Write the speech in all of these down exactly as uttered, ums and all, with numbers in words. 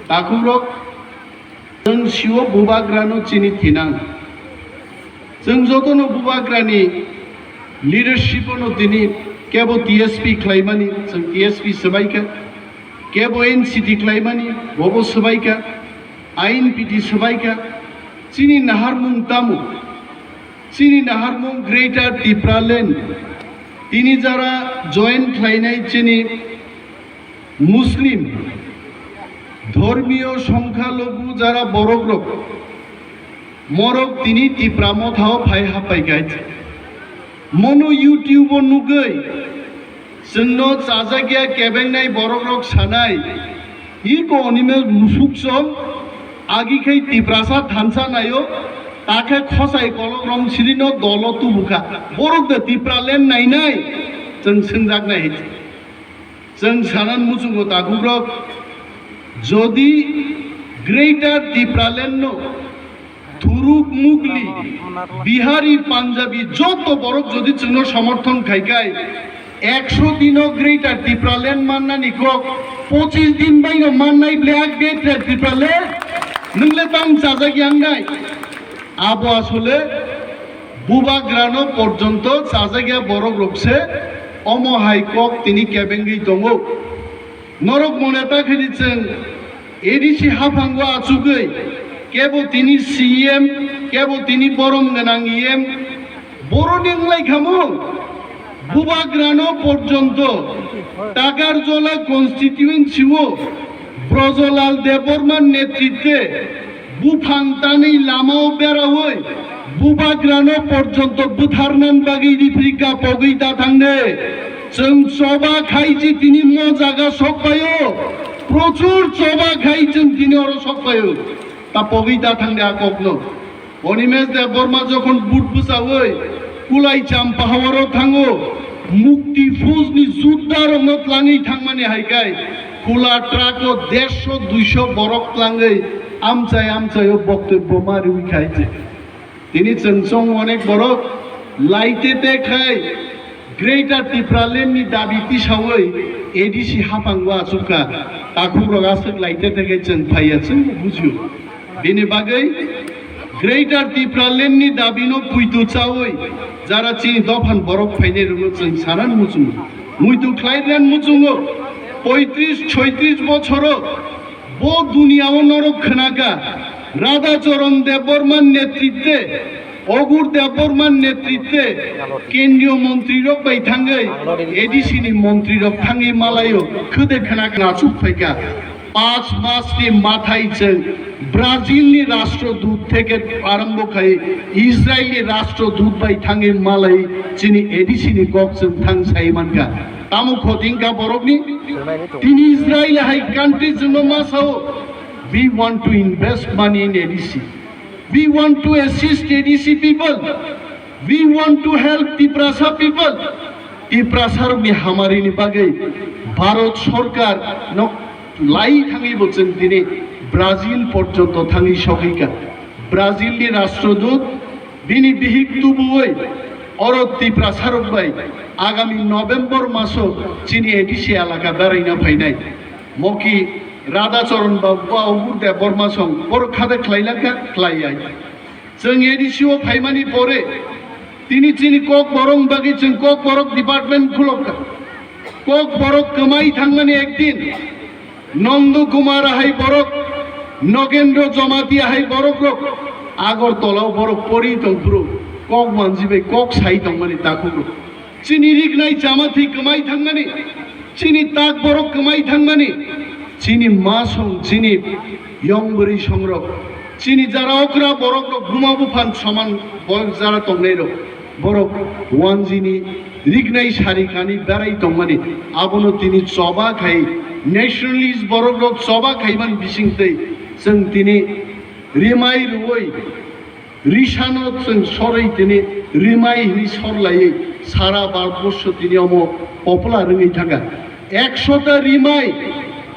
Takhukrok, chwng sio bubagrano chini thinang. Chwng jotono bubagrani leadership-ono tini kebo T S P khlaimani, chwng T S P swbaikha, kebo N C T khlaimani, bobo swbaikha, I N P T swbaikha, chini naharmung tamo, chini naharmung Greater Tipraland, tini jara join khlainai chini Muslim dhormiyo songkhalogu jara borokrok, morok tini Tipra Mothao phai hapai kait. Mono YouTube-o nugwi chwngno chajakya kebengnai borokrok sanai, "Iko onime musukchong, agi khai Tiprasa thansa nayo, takhe khosai kolok rong sirino dolo tubukha." Borok de Tipraland nainai, chwng swngjaknai hai. Chwng sanan muchungo takhukrok, jodi Greater Tipraland no Thuruk, Mugli, Bihari, Punjabi joto borok jodi chwngno somorthon khai khai, ekso dino Greater Tipraland mannani kok, pochis din baino mannai ble ak Greater Tipraland, nwngle tang chajak yangnai. Abo asole bubagrano porjonto chajakya borok rok se omo hai kok tini kebengwi tongo. Norok mone ta khedi chwng A D C haphango achugwi kebo tini C E M, kebo tini borom gwnang E M, boroni wnglai khamu. Bubagrano porjonto Takarjola constituency-o Brojolal Debbarma netritwe buphang tanwi lamao berawi bubagrano porjonto bwtharnan bagwi riphri kapogwi da thangde. Chwng choba khai je tini mo jaga sokpaio, prochur choba khai chwng tini oro sokpaio. Ta pogwi da thangde a kokno. Animesh Debbarma jokhon but bwchawi Kulai Champahawaro thango, Mukti Fauj ni judda rokno tlangwi thangmani hai kai, khula truck o dersho duisho borok tlangwi amchai amchai o boktobbo ma riwi khai je. Tini chwng chong onek borok laite te khai Greater Tipraland ni dabi tisawi A D C haphango achukha, takhukrok aswk laite te khai chwng phaiya chwng bujio. Bini bagwi Greater Tipraland ni dabi no puitu chawi jara chini dophan borok phainai rokno chwng sanan muchungo. Muitu khlai ren muchungo. Poitris choitris bochoro bo duniya o norok khwnaka Radhacharan Debbarma netritwe, Ogur Debbarma netritwe kendriyo montri rok bai thangwi A D C ni montri rok thangwi malayo khwde khwnaka achuk phaika. Panch mas ni mathai chwng Brazil ni rastrodut theke arambho khai Israel ni rastrodut bai thangwi malai chini A D C ni kok chwng thang sai mankha. Tamo khoting ka borok ni? Tini Israel hai country chwngno ma sao, "We want to invest money in A D C. We want to assist A D C people. We want to help Tiprasa people." Tiprasa rokni hamari ni bagwi Bharat Sarkar no lai thangwi bo chwng tini Brazil porjonto thangwi sogwi ka. Brazil ni rastrodut bini bihik tubuwi oro Tiprasa rok bai agami November maso chini A D C elaka beraina phainai. Moki Radhacharan ba Ogur Debbarma song borok khade khlai langkha, khlai ai. Chwng A D C o phaimani pore tini chini Kokborok bagwi chwng Kokborok department khulokha. Kokborok kwmai thangmani ekdin Nondo Kumar ahai borok, Nogendro Jomati ahai borok rok Agartala o borok pori tong phuru kok manji bai kok sai tongmani takhuk rok. Chini rignai chamathi kwmai thangmani, chini tak borok kwmai thangmani, chini ma song, chini yong bwrwi songrok, chini jara okra borok rok buma buphan soman bo jara tongnai rok, borok wanjini rignai sari kani berai tongmani, abono tini choba khai, nationalist borok rok choba khaiman bising tei chwng tini rimai rwui Risano chwng sorwi tini rimai hwnwi sor laiwi sara Bharatborsho tini omo popular wngwi thangkha. Ekshota rimai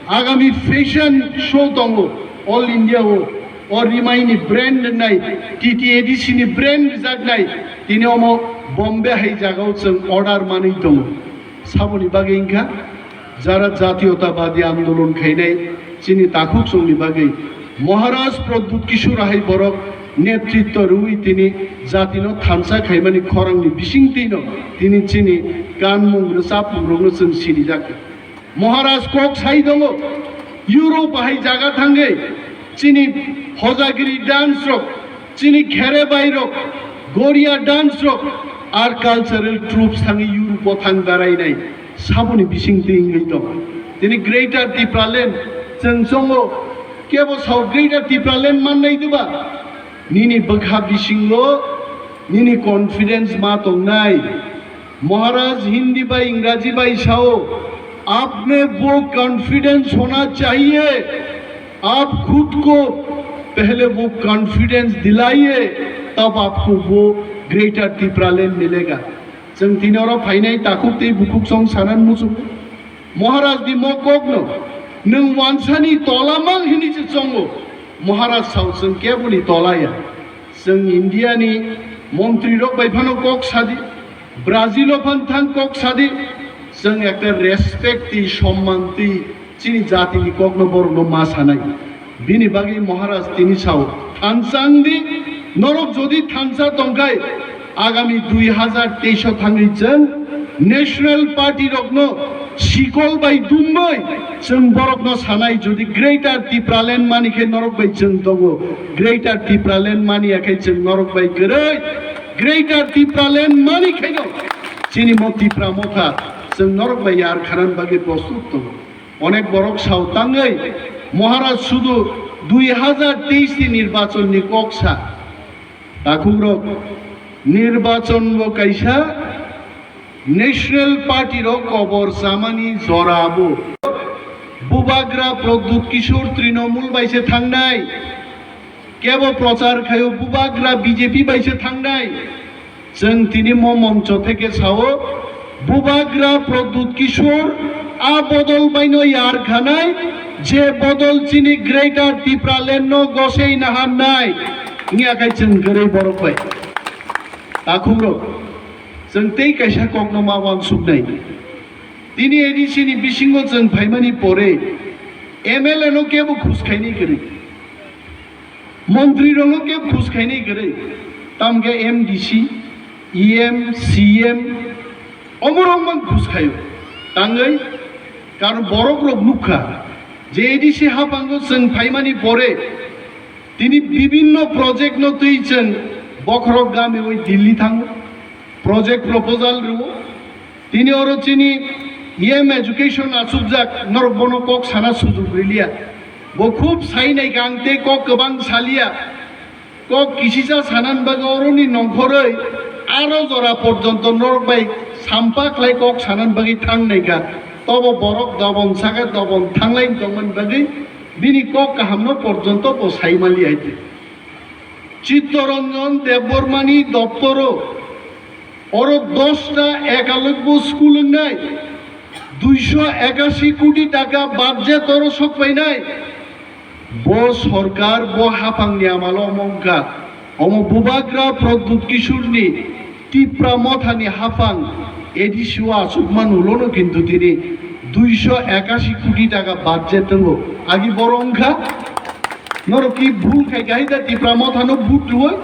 agami fashion show tongo All India o. O rimai ni brand wngnai T T A D C ni brand rijaknai tini omo Bombay hai jagao chwng order manwi tongo. Saboni bagwi wngkha jara jatiyotawadi andolon khainai Chini takhuk songni bagwi Maharaj Pradyut Kishore hai borok netritw rwui tini jatino thansa khaimani khorangni bisingtwino tini chini kanmung rwchapmungrokno chwng sinijak. Maharaj kok sai dongo, Europe hai jaga thangwi chini hojagiri dance rok, chini kherebai rok, goria dance rok, ar cultural troupes thangwi Europe o thang berainai saboni bisingtwi wngwi tong. Tini Greater Tipraland chwng chongo, kebo sao Greater Tipraland mannai diba? Nini bwkha bisingo nini confidence ma tongnai. Maharaj Hindi bai Ingraji bai sao, "Apne wo confidence hona chahiye, aap khud ko pehle wo confidence dilaiye, tab aapko wo Greater Tipraland milega." Chwng tini oro phainai takhuk tei bukhuk song sanan muchung. Maharaj ni mo kokno nwng wansani tola mang hini se chongo. Maharaj sao chwng keboni tola ya. Chwng India ni montri rok bai phano kok sadi, Brazil o phan thang kok sadi, chwng ekta respect twi somman twi chini jati ni kokno borok no ma sanai. Bini bagwi Maharaj tini sao, "Thansa wng di, norok jodi thansa tongkhai, agami dui hazar teis o thangwi chwng National Party rokno sikol bai dumbai chwng borokno sanai, jodi Greater Tipraland mani khe norok bai chwng tongo, Greater Tipraland mani ya khe chwng norok bai kwrwi, Greater Tipraland mani khe no chini mo Tipra Motha chwng norok bai yar khanan bagwi prostut tongo." Onek borok sao tangwi Maharaj sudu dui hazar teis ni nirbachon ni kok sa. Takhukrok, nirbachon bo kaisa National Party rok kobor chamani jora bo. Bubagra Pradyut Kishore Trinamool bai se thangnai, kebo prochar khaio Bubagra B J P bai se thangnai. Chwng tini mo moncho theke sao, Bubagra Pradyut Kishore a bodol baino yar khanai, je bodol chini Greater Tipraland no gosei naharnai, wngya khai chwng kwrwi borok bai. Takhukrok, chwng tei kaisa kokno ma wansuknai. Tini A D C ni bisingo chwng phaimani pore M L A no kebo khus khainai kwrwi. Montri rokno kebo khus khainai kwrwi. Tamkhe M D C, E M, C M, omorok mang khus khaio. Tangwi, karon borok rok nukha je A D C haphango chwng phaimani pore tini bibinno project no twi chwng bokhorok gami oi Delhi thango. Project proposal rwo. Tini oro chini E M education achukjak, norok bono kok sana sujug riliya. Bo khub sai nai kang tei kok kwbang saliya. Kok kisisa sanan bagwi oroni nongkhorwi aro jora porjonto norok bai sampa khlai kok sanan bagwi thang nai kha. Tobo borok dobon saka dobon thanglai tongmani bagwi bini kok kahamno porjonto bo sai maliya hai. Chittaranjan Debbarmani doptoro oro dosta ekalobbo school wngnai, duisho ekashi koti taka budget oro sokpainai. Bo sorkar, bo haphangni amalo omo wngkha. Omo Bubagra Pradyut Kishoreni Tipra Mothani haphang A D C o achukmani ulono kintu tini duisho ekashi koti taka budget tongo. Agi boro wngkha. Norok ki bhul khai khai da Tipra Mothano vote rwoi?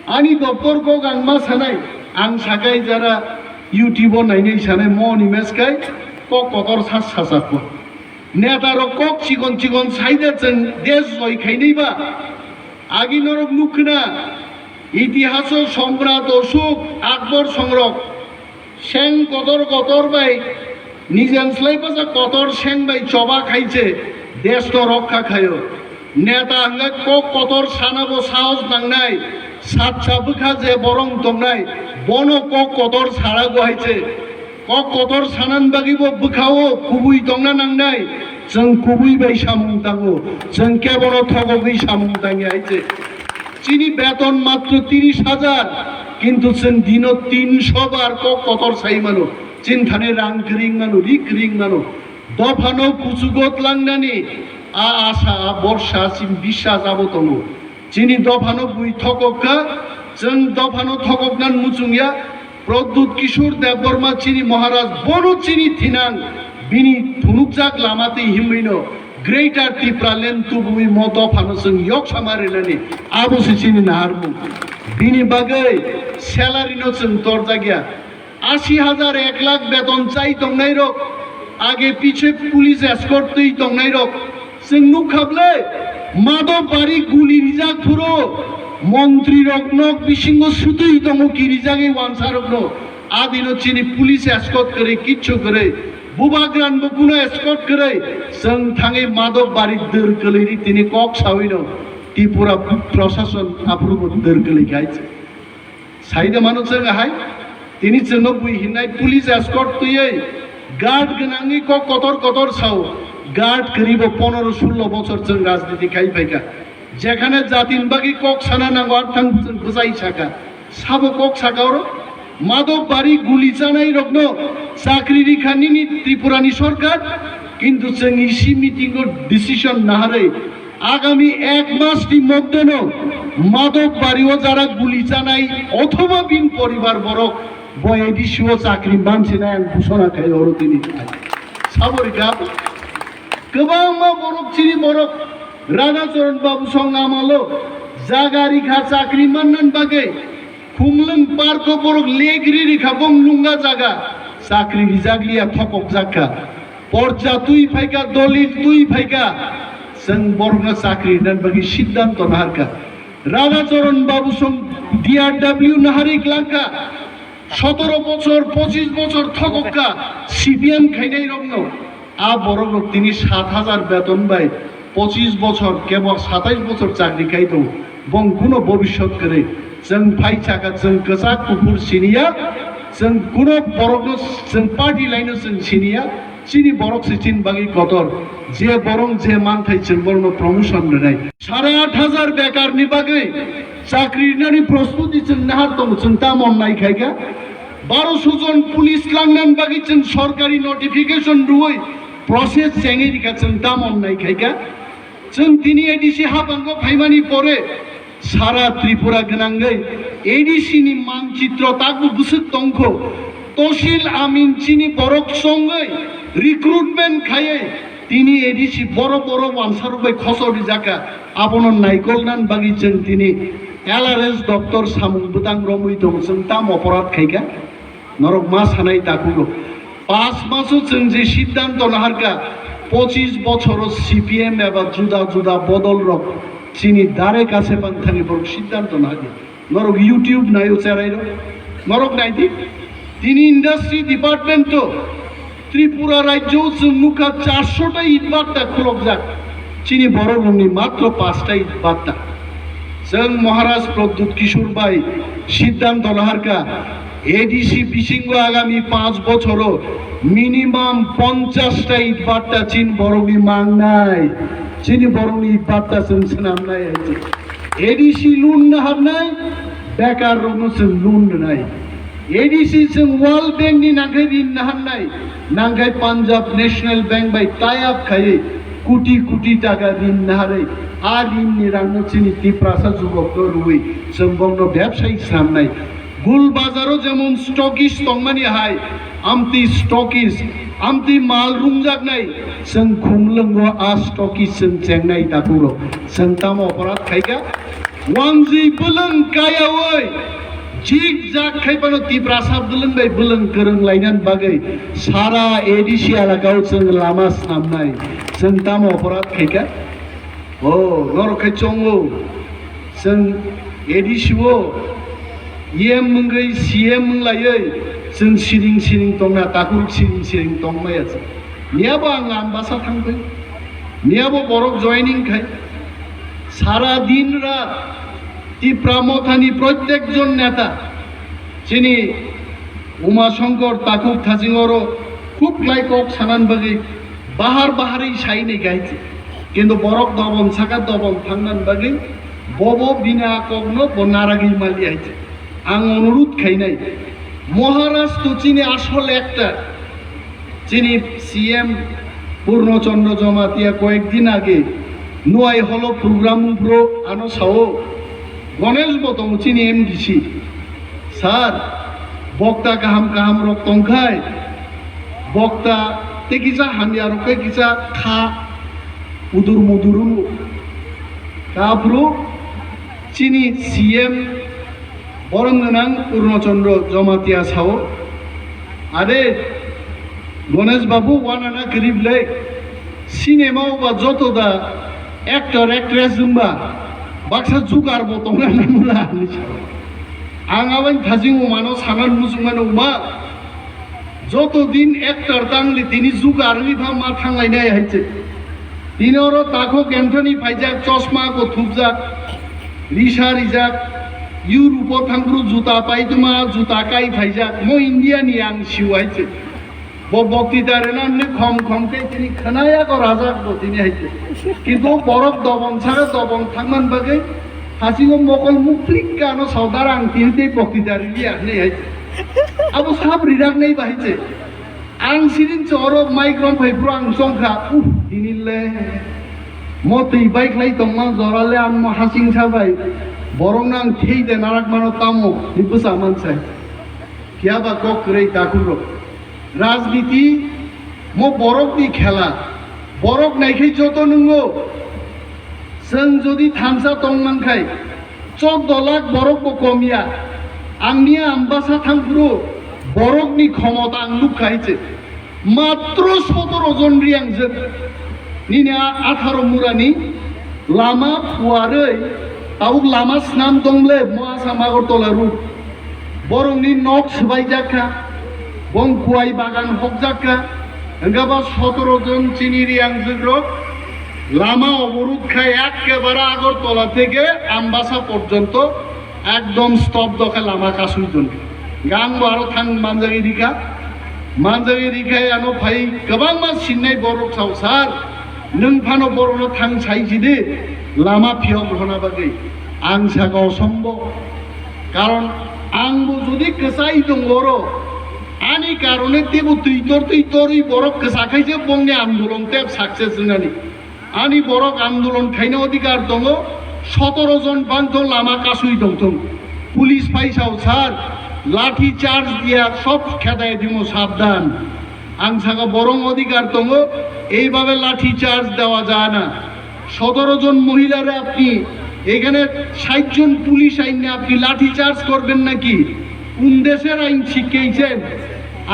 Ani doptor kok ang ma sanai, ang sakai jara YouTube o nainai sanai mo ni mes kai kok kotor sas sasakwa. Neta rok kok chikon chikon saida chwng desh joi khainai ba. Agi norok nukhna itihaso Samrat Ashok Akbar songrok seng kotor kotor bai nijen slai basa kotor seng bai choba khaiche desh no rokha khaio. Neta hwnga kok kotor sana bo sahos nangnai, satsa bwkha je borong tongnai, bono kok kotor sara go haiche. Kok kotor sanan bagwi bo bwkhao kubui tongna nangnai, chwng kubui bai samung tango, chwng kebono thogogwi samung tangya haiche. Chini beton matro tiris hajar, kintu chwng dino tinsho bar kok kotor sai mano, chini thani rang kwrwng mano, ri kwrwng mano. Dophano kuchugo tlangnani a asa, a borsa, chini biswas abo tongo. Chini dophano bui thokok kha, chwng dophano thokokna muchungya. Pradyut Kishore Debbarma chini Maharaj, bono chini thinang, bini phunukjak lama twi himwino Greater Tipraland tubui mo dophano chwng yoksama rinani, abo se chini naharmung. Bini bagwi salary no chwng torjakya. Ashi hajar, ek lakh beton chai tongnairok, age piche police escort twi tongnairok, chwng nukha ble, Madhobari guli rijak phuru montri rok nok bisingo sutwi tongo kirijagwi wansarokno. Adino chini police escort kwrwi, kichu kwrwi, bubagrang bo kuno escort kwrwi, chwng thangwi Madhobari dwr kwlwi ri tini kok sawino Tripura prosason aphuru bo dwr kwlwi khai. Saida mano chwng ahai, tini chwngno bui hinnai police escort twiwi guard gwnangni kok kotor kotor sao, guard kwrwi bo ponoro sullo bochor chwng rajniti khai phaikha. Jekhane jatin bagwi kok sana nango, arthang chwng bwchai saka. Sabo kok saka oro, Madhobari guli chanai rokno chakri rikha nini Tripurani sorkar, kintu chwng isi meeting o decision naharwi agami ek mas ni moddhe no Madhobari o jara guli chanai othoba bin poribar borok bo A D C o chakri mansinai ang ghosona khai oro tini. Sabo rikha. Kwbangma borok chini borok Radhacharan Babu song amalo jaga rikha chakri mannan bagwi Khumlwng park o borok legri rikha bong lunga jaga chakri rijakliya thokok jakha porja twi phaikha dolil twi phaikha chwng borokno chakri rinan bagwi siddhanto naharkha Radhacharan Babu song D R W naharwi klangkha sotoro bochor pochis bochor thokokka C P M khainai rokno. A borok rok tini sat hajar beton bai pochis bochor kebo satais bochor chakri khai tongo. Bong kuno bobisot kwrwi. Chwng phai chaka chwng kwchak kuphur siniya. Chwng kuno borokno chwng party laino chwng siniya. Chini borok se chini bagwi kotor. Je borok je manthai chwng borokno promotion rwnai. Sare aat hajar bekarni bagwi chakri rinani prostuti chwng nahar tongo, chwng tamo onnai khaikha? Baroso jon police langnan bagwi chwng sorkari notification rwui process chengwi rikha, chwng tamo onnai khaikha? Chwng tini A D C habango phaimani pore sara Tripura gwnangwi A D C ni manchitro takbo bwswk tongkho. Tosil amin chini borok chongwi recruitment khaiwi tini A D C borok borok wansarok bai khosor rijakha. Abono naikolnan bagwi chwng tini L R S doptor samung bwtang romwi tongo, chwng tamo oporad khaikha? Norok ma sanai takhuk rok. Pas maso chwng je siddhanto naharkha, pochis bochoro C P M eba juda juda bodol rok chini dare kase bang thani borok siddhanto naharkha. Norok YouTube naio cherai rok. Norok naidi. Tini industry department to Tripura rajyo chwng nukha charso ta itbatta khulokjak. Chini borok rokni matro pasta itbatta. Chwng Maharaj Pradyut Kishore bai siddhanto naharkha A D C bisingo agami panch bochoro minimum ponchash ta itbatta chini borokni mangnai. Chini borokni itbatta chwng swnamnai hai. A D C loan naharnai, bekar rokno chwng loan rwnai. A D C chwng World Bank ni nangkhai rin naharnai, nangkhai Punjab National Bank bai tie up khaiwi kuti kuti taka rin naharwi, a rin ni rangno chini Tiprasa jugokno rwui chwng bongno bebsai swnamnai. Gul bazaro jemon stockist tongmani hai, amtwi stockist, amtwi mal rungjaknai, chwng Khumlwngo a stockist chwng chengnai takhuk rok, chwng tamo oporad khaikha? Wanjwi bwlwng kayaui jik jak khai phano Tiprasa bwlwng bai bwlwng kwrwng lainani bagwi sara A D C elakao chwng lama snamnai, chwng tamo oporad khaikha? O, norok khai chongo, chwng A D C o E M wngwi C M wnglaiwi chwng siring siring tongna, takhuk siring siring tongmaya chwng. Miyabo ang Ambasa thangbai, miyabo borok joining khai, sara din rat Tipra Mothani prottek jon neta chini Uma Shankar takhuk thaching oro khub klai kok sanan bagwi bahar bahari sai ni gaiti. Kintu borok dobon saka dobon thangnan bagwi bobo bini a kokno bo naragwi mali hai. Ang onurut khainai, Maharaj to chini asol ekta. Chini C M Purno Chandra Jamatia koyek din age Nuai Holo program ungphuru ano sao, Ganesh bo tongo chini M D C. Sir, bokta kaham kaham rok tongkhai, bokta tei kisa hamya rok khe kisa kha, Mudur mudur wngkha. Aphuru chini C M borom gwnang Purno Chandra Jamatia sao, "Are Ganesh Babu, wanana kwrwi ble, cinema o ba joto da actor actress wngba baksa jugar bo tongna nangla," hinwi sao. Ang aboni thajing umano sanan muchungmano, "Uma, joto din actor tangli tini jugar wngwi pha ma thanglainai," hai se. Tini oro takhuk Anthony phaijak, chosma bo thupjak, risa rijak, Europe o thangphuru juta paituma, juta kai phaijak, mo India ni ang siu hai se. Bo boktita rwna hwnwi khom khom khe tini khwnaya ko rajak bo tini hai se. Kintu borok dobon saka dobon thangman bagwi hasingo mokol muklik kano saudar ang tini tei boktita riliya hwnwi hai se. Abo sab riraknai ba hai se. Ang siring se oro mic rom phai phuru ang chongkha, uh, tini le mo twi bai khlai tongma jora le ang mo hasing sa bai borok no ang thei de narak mano tamo ni bwsa man sai. Phiya ba kok kwrwi takhuk rok. Rajniti mo borok ni khela. Borok naikhai joto nungo. Chwng jodi thansa tong man khai, chok do lakh borok bo kom ya. Ang ni Ambasa thang phuru borok ni khomota ang nuk khai se. Matro sotoro jon riang jwk. Nini a-, atharo murani lama phuarwi tabuk lama snam dongle mo Assam Agartala route. Borokni nok swbaijak kha, bong kuai bagan hokjak kha, hwnkhe ba sotoro jon chini riang jwkrok lama oborud kha, ekkebare Agartala theke Ambasa porjonto ekdom stop dokhe lama kasui don. Hwnkhe ang bo aro thang manjagwi rikha, manjagwi rikha ano phai kwbangma sinnai borok sao, "Sir, nwng phano borokno thang sai sidi lama phiyok rwna bagwi." Ang saka, "Osombo." Karon ang bo jodi kwchai tongo oro, ani karone tebo twitor twitorwi borok kwcha khaise bongni andolon teb success wngnani. Ani borok andolon khaina odhikar tongo, sotoro jon bangthong lama kasui tongthong. Police phaisao, "Sir, lathi charge diya sob khedai dimo, sabdan." Ang saka, "Borong odhikar tongo, এইভাবে লাঠি চার্জ দেওয়া যায় না। সতেরো জন মহিলারে আপনি এখানে ষাট জন পুলিশ আইনে আপনি লাঠি চার্জ করবেন নাকি? কোন দেশের আইন শিখেছেন?"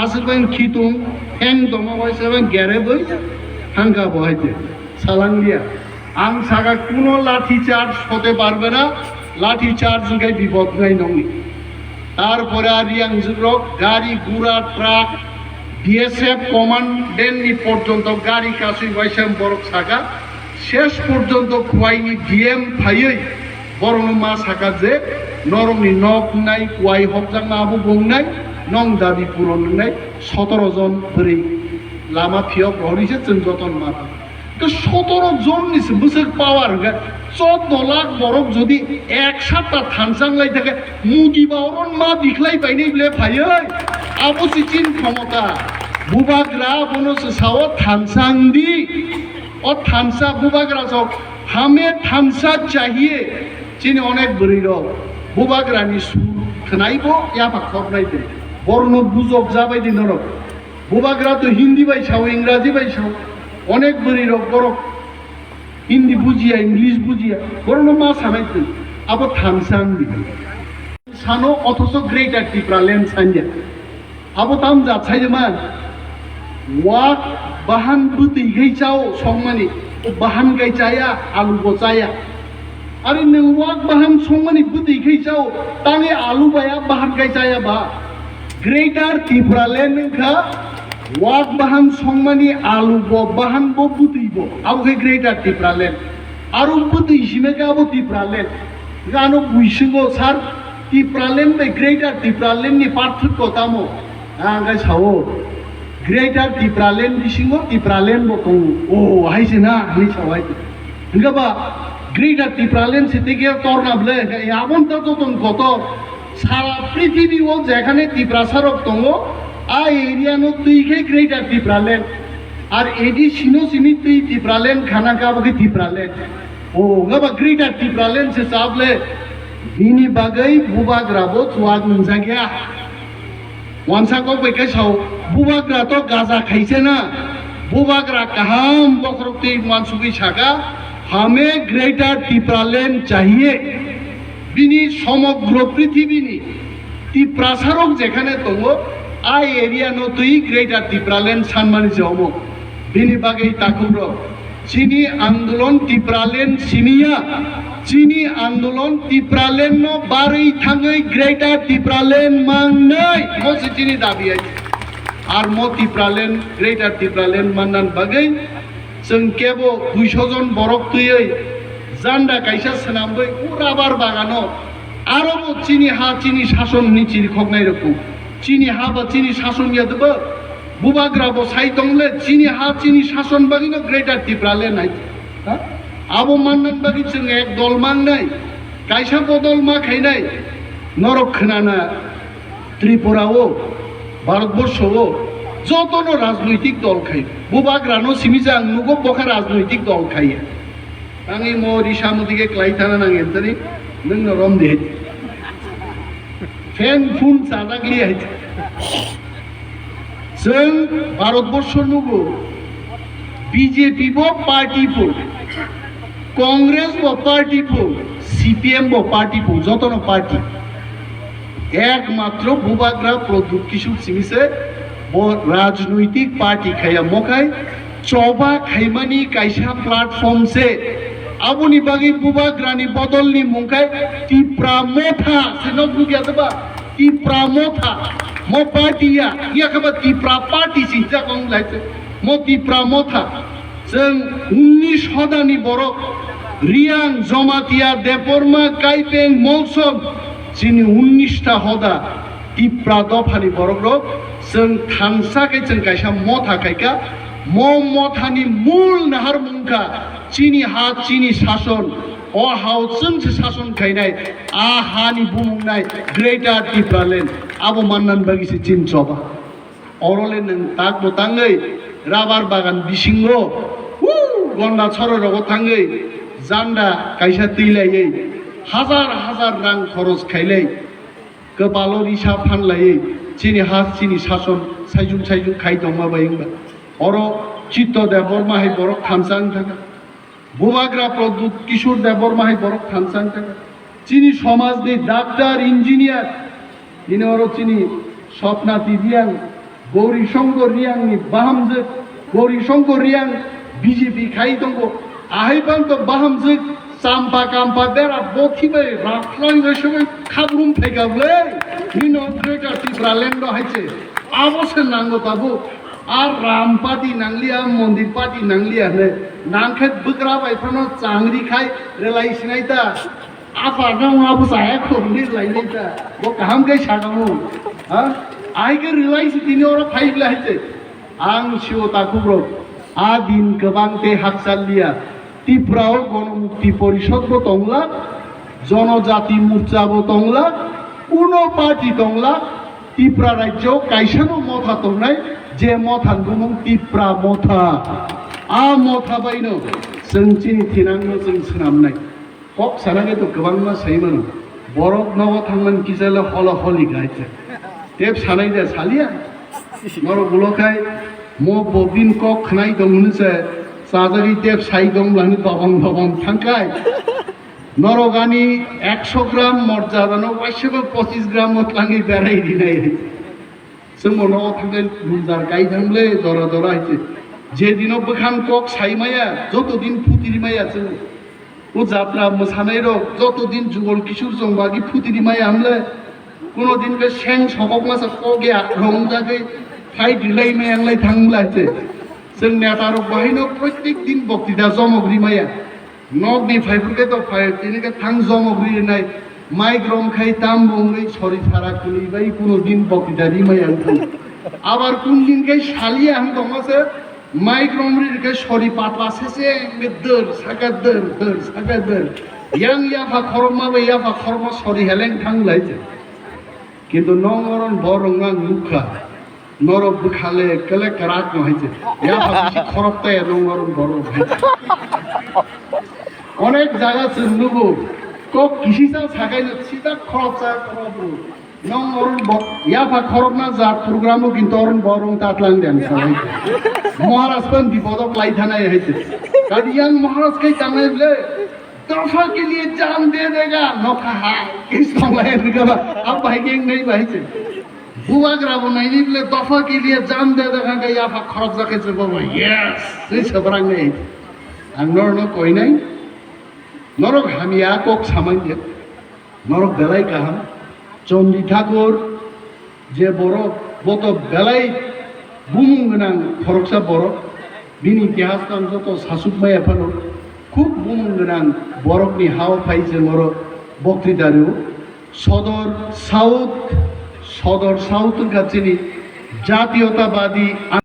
Aswk khitung, theng tongma bai se gere boi thangka bo hai se. Salang dia. Ang saka kuno lathi charge hote parbe na, lathi charge hwnkhe bipod wngnai nongni. Tarpore ar yang jwkrok gari gura truck B S F commandant ni porjonto gari kasui waisa borok saka, ses porjonto Khwaini D M phaiwi borokno ma saka je norokni nok wngnai, kwai hokjakma abo bo wngnai, nong dabi puron wngnai, sotoro jon bwrwi lama phiyok rohorwi se chwng joton ma. Ke sotoro jon ni se bwswk power hwnkhe, choudo lakh borok jodi ek sapta thansa wnglai thake, Modi ba oron ma bikhlai bainai ble phaiwi, abo se chin khomota. Bubagra bono se sao thansa wngdi, o thansa bubagra sok hame thansa chahiye, chini onek bwrwi rok bubagra ni sur khwnai bo yapha khornai de, borno bujok jabai di norok. Bubagra to Hindi bai sao, Ingraji bai sao. Onek bwrwi rok borok Hindi bujiya, English bujiya. Borokno ma sanai twi. Abo thansa wngdi. Sano othoso Greater Tipraland sanya. Abo tam jat sai man. Wak bahan bwtwi khai chao songmani. Bahan kai chaya, alu bo chaya. Ari nwng wak bahan songmani bwtwi khai chao, tangwi alu bai a bahan kai chaya ba? Greater Tipraland wngkha wak bahan songmani alu bo, bahan bo, bwtwi bo. Abo khe Greater Tipraland. Aro bwtwi sime khe abo Tipraland. Hwnkhe ano buisingo sir, Tipraland bai Greater Tipraland ni parthokyo tamo? Ang khe sao, Greater Tipraland bisingo Tipraland bo tongo. O, hai se na, hinwi sao hai. Hwnkhe ba Greater Tipraland se tei khe torna ble, hwnkhe aboni ta joto ni kotor. Sara prithibi o jekhane Tiprasa rok tongo, a area no twi khe Greater Tipraland. Ar A D sino sini twi Tipraland khana khe abo khe Tipraland. O, hwnkhe ba Greater Tipraland se chap le, bini bagwi bubagra bo chuak nwngjak ya. Wansa kok bai khe sao, bubagra to gaja khaise na, Bubagra kaham bokhorok twi uansugwi saka, "Hame Greater Tipraland chahiye." Bini somogro prithibini Tiprasarok jekhane tongo, a area no twi Greater Tipraland sanmani se omo. Bini bagwi takhukrok, chini andolon Tipraland simiya, chini andolon Tipraland no barwi thangwi Greater Tipraland mangnai, mo se chini dabi hai. Ar mo Tipraland, Greater Tipraland mannan bagwi chwng kebo duiso jon borok twiwi janda kaisa swnamwi o rabar bagano aro bo chini ha chini sason hwnwi chirikhoknai rokbo. Chini ha ba chini sason ya deba? Bubagra bo sai tongle chini ha chini sason bagwino Greater Tipraland hai. Ha? Abo mannan bagwi chwng ek dol mangnai, kaisa bodol ma khainai. Norok khwnana Tripura o, Bharatborsho o jotono rajnoitik dol khai. Bubagrano simi je ang nugo bokha rajnoitik dol khai. Tangwi mo risa muti khe klai thana nang entani nwng no rom de. Fan phun chajak li hai. Chwng Bharatborsho nugo B J P bo party phun, Congress bo party phun, C P M bo party phun, jotono party. Ekmatro Bubagra Pradyut Kishore simi se bo rajnoitik party khaya mokhai choba khaimani kaisa platform se. Aboni bagwi Bubagrani bodolni mung khai Tipra Motha se, nok nukya deba? Tipra Motha, mo party ya, ya khe ba Tipra party si jak wng lai se. Mo Tipra Motha, chwng unnish hodani borok, Riang, Jomatia, Debbarma, Kaipeng, Molsom, chini unnish ta hoda Tipra dophani borok rok, chwng thansa khe chwng kaisa motha khaika, mo mothani mul nahar mungkha chini ha, chini sason, o hao chwng se sason khainai, a hani bumung nai Greater Tipraland, abo mannan bagwi se chini choba. Oro le nwng tak bo tangwi rabar bagan bisingo, huu, gonda choroi rogo thangwi janda kaisa twi laiwi hajar hajar rang khoros khailai, kwpalo risa phan laiwi chini ha chini sason saijung saijung khai tongma bai wngba. Oro Chitto Debbarma hai borok thansa wng thangkha. Bubagra Pradyut Kishore Debbarma hai borok thansa wng thangkha. Chini somajni doctor, engineer, bini oro chini Swapnati Reang, Gauri Shankar Reangni bahamjwk, Gauri Shankar Reang B J P khai tongo. Ahai phano to bahamjwk champa kampa bera bothi bai rakhwlai bai sobai khabrum phaika bwle. Nino Greater Tipraland o hai se. Abo se nango tabuk. Ar Ram party nangliya, Mondir party nangliya hwnwi. Nang khe bwkra bai phano changri khai relai sinai ta. Apa nang abo chaya khorni lai lai ta. Bo kaham khe sakamu. Ha? Ai khe relai si tini oro phai bwle hai se. Ang sio takhukrok. A din kwbang tei hakchal liya. Tipra o Gono Mukti Porishod bo tongla, Jonojati Morcha bo tongla, kuno party tongla, Tipra rajyo kaisano motha tongnai, je motha ni bumung Tipra motha. A motha baino chwng chini thinangno chwng swnamnai. Kok sana khe to kwbangma sai mano. Borok nogo thangmani kisa le holo holi gaitha. Tep sanai de saliya. Norok ulo khai mo bobin kok khnai tong hwnwi se chajagwi tep sai tong lani dobong dobong thangkai. Norok ani ekso gram morjadano waiswkhe pochis gram o tlangwi berai rinai. Chwngbo nogo thangkhe lungjar kai thang le jora jora hai se. Je dino bwkhang kok sai maya, joto din phuti ri maya chwng. O jatra mwsanairok joto din Jugal Kishore chwng bagwi phuti ri maya hwnle. Kuno din khe seng sokok masa kok ya rong jagwi fight rilai maya wnglai thang lai se. Chwng netarok bahaino protek din boktita jomok ri maya. Nokni phaiphuru khe to phai, tini khe thang jomok ri rinai. Mic rom khai tam bo wngwi sori sara kwlwi bai kuno din boktita ri maya wng thang. Abar kun din khe saliya hwn tongma se, mic rom ri khe sori patla se se wngwi dwr saka dwr, dwr saka dwr. Yang yapha khorokma bai yapha khorokma sori heleng thang lai se. Kintu nong oron borok ang nukha. Norok bwkhale kele kwrak no hai se. Yapha bisi khorok taya nong oron borok hai se. Onek jaga chwng nugo. Kok kisisa sakai no sida khorok sa khorok bo. Nong orun bo yapha khorokna jat program o kintu orun bo rung tatlang den salai. Maharaj pan bipodok lai thanai hai te. Kadi yang Maharaj kai tangnai ble. Dopha ke liye jaan de dega nokha ha. Is thong lai rika ba. Ab bhai ke nei bhai che. Bubagra bo naini ble dopha ke liye jaan de dega ka yapha khorok jake che bo. Yes. Ni sebrang nei. Ang nor no koi nai. Norok hamya kok samang je. Norok belai kaham. Chondi Thakur je borok, bo to belai bumung gwnang khoroksa borok. Bini itihas no ang joto sasuk maya phano. Khub bumung gwnang borokni hao phai je norok boktwita rwo. Sodor South, Sodor South wngkha chini jatiyotabadi